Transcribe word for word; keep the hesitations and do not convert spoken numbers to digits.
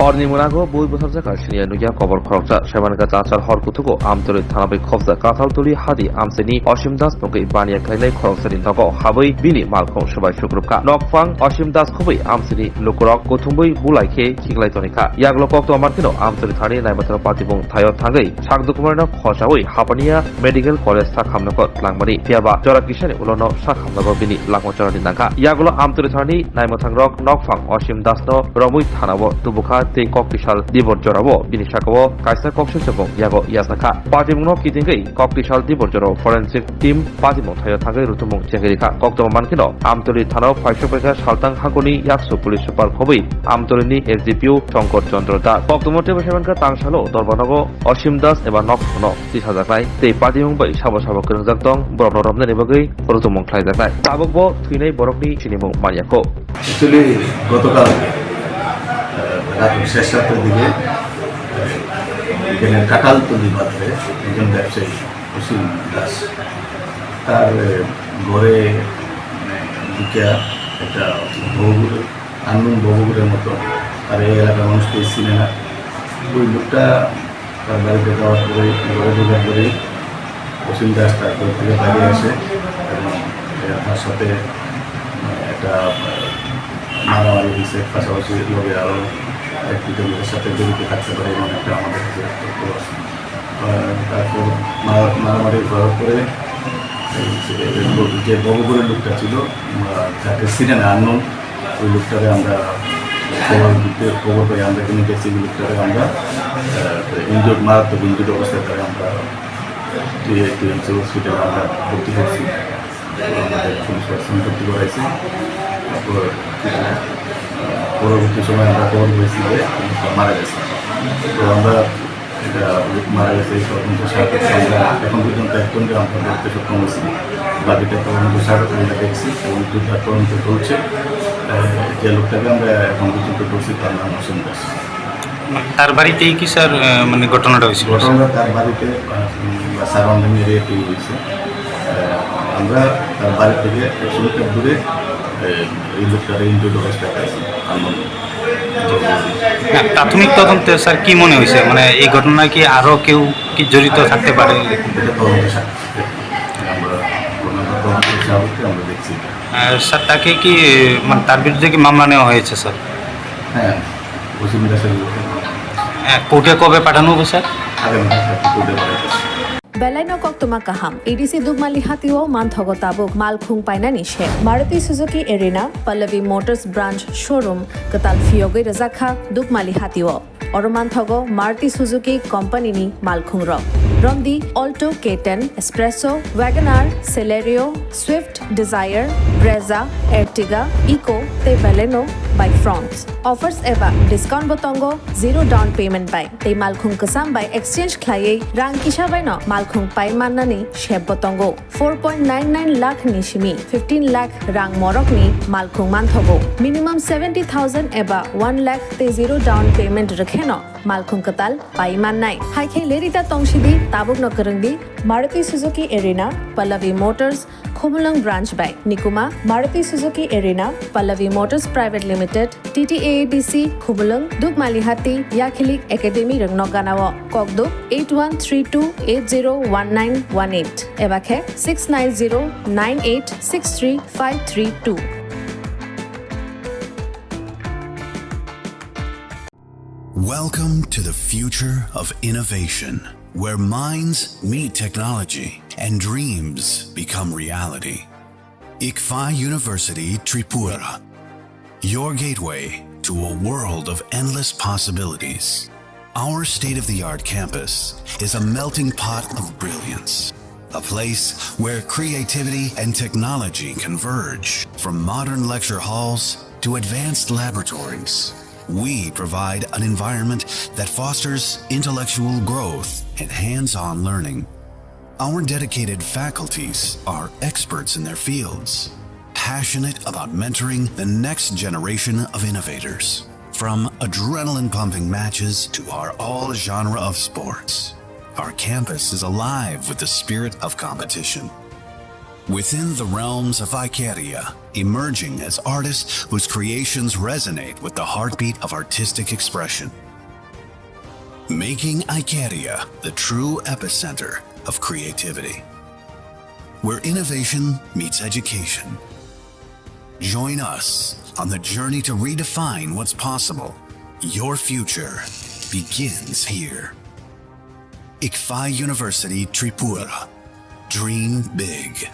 Horni mwnago bui bwsarjakha siniya nukya kobor khoroksa. Saimankha chachar hor kuthugo Amtwrwi thana bai khopjak Kathaltuli hadi amchaini Osim Das mungwi baniya khlainai khoroksani nogo habwi bini malkhung swbai sukrupkha. Nokphang Osim Das khobwi amchaini lukurok kuthumwi bulai khe khiklai tonikha. Yagulo koktwma mankhe no Amtwrwi thani naimathano patibung thaio thangwi sak dukumarino khochaui Hapania Medical College sakhamnoko tlangmani. Phiyaba jora kisani ulono sakhamnogo bini langma chorani nangkha. Yagulo Amtwrwi thani naimwthangrok nokphang Osim Dasno romwi thanao tubukha tei kok tisal dibor jorao bini sakao kaisa kokse chobong yago yachakha. Patimungno kitingwi kok tisal dibor jorao forensic team patimung thaio thangwi rutumung chengwi rikha. Koktwma mankheno Amtwrwi thanao phaisok paikha saltang hakuni yaksu police super khobwi Amtwrwini S D P O Shankar Chandra Das. Koktwma teibo saimankha tangsalo Dorbanogo Osim Das eba nokphano tisajaknai tei patimung bai sabo sabo kwrwngjak tong borokno romnani bagwi rutumung khlaijaknai. Tabukbo thwinai borokni sinimung manyakho. Actually, গতকাল, আহ, রাত শেষ রাতের দিকে, আহ, এখানে কাটালতলি বাজারে একজন ব্যবসায়ী অসীম দাস, তার, আহ, ঘরে, মানে, ঢুকিয়া একটা বউ, আননোন বউগুলোর মতো, আর এই এলাকার মানুষ কেউ চিনে না। ওই লোকটা তার বাড়িতে যাওয়ার পরে ঘরে ঢোকার পরে অসীম দাস তার ঘর থেকে বাইরে আসে এবং, আহ, তার সাথে, আহ, একটা, আহ, মারামারি হয়েছে। পাশাপাশি লগে আরও এক দুজন লোকের সাথে জড়িত থাকতে পারে এমন একটা আমাদের কাছে তথ্য আছে। আহ, তারপর মারা-, মারামারি হওয়ার পরে এই যে, যে বগুড়ের লোকটা ছিল, আহ, যাকে চিনে না, আননোন, ওই লোকটাকে আমরা খবর দিতে, খবর পাই, আমরা এখানে গেছি, ওই লোকটাকে আমরা, আহ, ইনজুর্ড, মারাত্মক ইনজুর্ড অবস্থায় তাকে আমরা টিএমসি হসপিটালে আমরা ভর্তি করছি। আমাদের পুলিশ পার্সন ভর্তি করাইছে। তারপর কিছু, আহ, পরবর্তী সময় আমরা খবর পেয়েছি যে মারা গেছে। তো আমরা এটা মারা গেছে এই তদন্ত সাপেক্ষে আমরা এখন পর্যন্ত একজনকে আমরা ধরতে সক্ষম হয়েছি। বাকিটা তদন্ত সাপেক্ষে আমরা দেখছি এবং দুটা তদন্ত চলছে। আহ, যে লোকটাকে আমরা এখন পর্যন্ত ধরছি তার নাম হোসেন দাস। তার বাড়িতেই কি স্যার, আহ, মানে ঘটনাটা হয়েছিল? ঘটনাটা তার বাড়িতে, আহ, উম, বা সারাউন্ডিং এরিয়াতেই হয়েছে। আহ, আমরা তার বাড়ি থেকে একশো মিটার দূরে, আহ, এই লোকটার ইনজুর্ড অবস্থায় পাইছি। আননোন। না, প্রাথমিক তদন্তে স্যার কি মনে হয়েছে? মানে এই ঘটনায় কি আরো কেউ কি জড়িত থাকতে পারে? এটা তদন্ত সাপেক্ষে। আমরা ঘটনাটা তদন্ত সাপেক্ষে আমরা দেখছি এটা। আহ, স্যার, তাকে কি, মানে তার বিরুদ্ধে কি মামলা নেওয়া হয়েছে স্যার? হ্যাঁ, ওসিম দাসের বিরুদ্ধে মামলা নেওয়া হয়েছে। আহ, কোর্টে কবে পাঠানো হবে স্যার? আগামীকাল তাকে কোর্টে পাঠানো হবে। Belai no koktwma kaham. A D C Dukmali hatio manthogo tabuk malkhung painani se. Maruti Suzuki Arena, Pallavi Motors Branch Showroom, kwtal phiyogwi rwjakha Dukmali hatio. Oro manthogo Maruti Suzuki Company ni malkhung rok. Romdi Alto K ten, Espresso, Wagon R, Celerio, Swift Desire, Brezza, Ertiga, Eeco tei Baleno bai Fronx. Offers eba discount bo tongo zero down payment bai. Tei malkhung kwcham bai exchange khlaiwi rang kisa bai no malkhung pai mannani sep bo tongo. Four point nine nine lakh ni simi fifteen lakh rang morok ni malkhung manthogo. Minimum seventy thousand eba one lakh tei zero down payment rwkheno malkhung kwtal pai mannai. Hai khe lerida tongsidi, tabukno kwrwngdi Maruti Suzuki Arena, Pallavi Motors, Khumulwng Branch bai. Nikuma, Maruti Suzuki Arena, Pallavi Motors Private Limited, T T A A D C, Khumulwng, Dukmalihati, Yakhilik Academy rwngno ganao. Kokduk eight one three two eight zero one nine one eight eba khe six nine zero nine eight six three five three two. Welcome to the future of innovation, where minds meet technology and dreams become reality. ICFAI University Tripura, your gateway to a world of endless possibilities. Our state-of-the-art campus is a melting pot of brilliance, a place where creativity and technology converge. From modern lecture halls to advanced laboratories, we provide an environment that fosters intellectual growth and hands-on learning. Our dedicated faculties are experts in their fields, passionate about mentoring the next generation of innovators. From adrenaline-pumping matches to our all-genre of sports, our campus is alive with the spirit of competition. Within the realms of Icaria, emerging as artists whose creations resonate with the heartbeat of artistic expression. Making Icaria the true epicenter of creativity, where innovation meets education. Join us on the journey to redefine what's possible. Your future begins here. ICFAI University Tripura. Dream big.